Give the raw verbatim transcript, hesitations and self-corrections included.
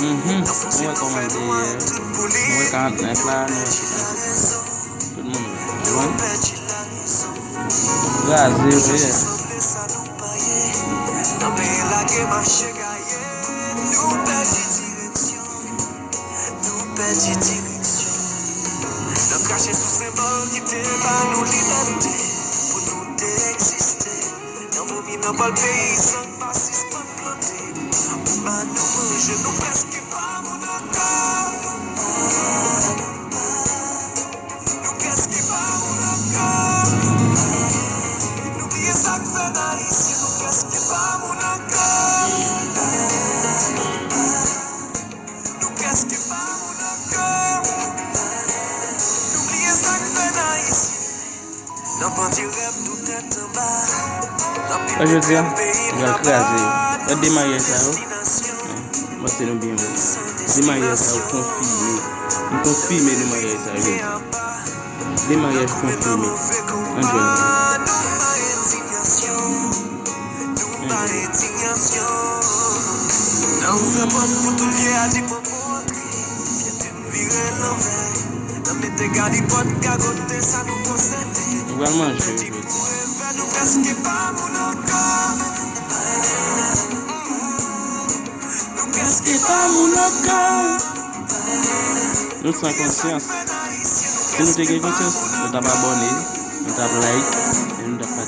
Mhm. Mwen kòmante yè. Mwen karant nèf la, nou wè tout moun. Bon. Kraze yo ye. Nou pèdi direksyon. Nou pèdi direksyon. Nan krache sou senbòl ki te ba nou libète pou nou te egziste. Nan vomi, nan bòl peyizan k pa sispann plante. Pou ba nou manje, nou prèske pa moun ankò. Nou prèske pa moun ankò. Nou bliye sa k fè n Ayisyen, nou prèske pa moun ankò. Nou prèske pa moun ankò. Nou bliye sa k fè n Ayisyen. Nan pandye rèv nou tèt anba. Nan pile krèm peyi n ap ba. Gade maryaj sa yo. Mwen se nou byen wè. De maryaj sa yo konfime. M konfime de maryaj sa yo. De maryaj konfime. Ann jwenn. Nan ouvè pòt pou tout vye a di poko antre. Fyète n vire l anvè. Nan mete galipòt gagote sa nou posede. Nou pral manje jodi. Nou prèske pa moun ankò. Nou prèske pa moun ankò. Nou san konsyans. Si nou te gen konsyans, nou t ap abòne, nou t ap like, e nou t ap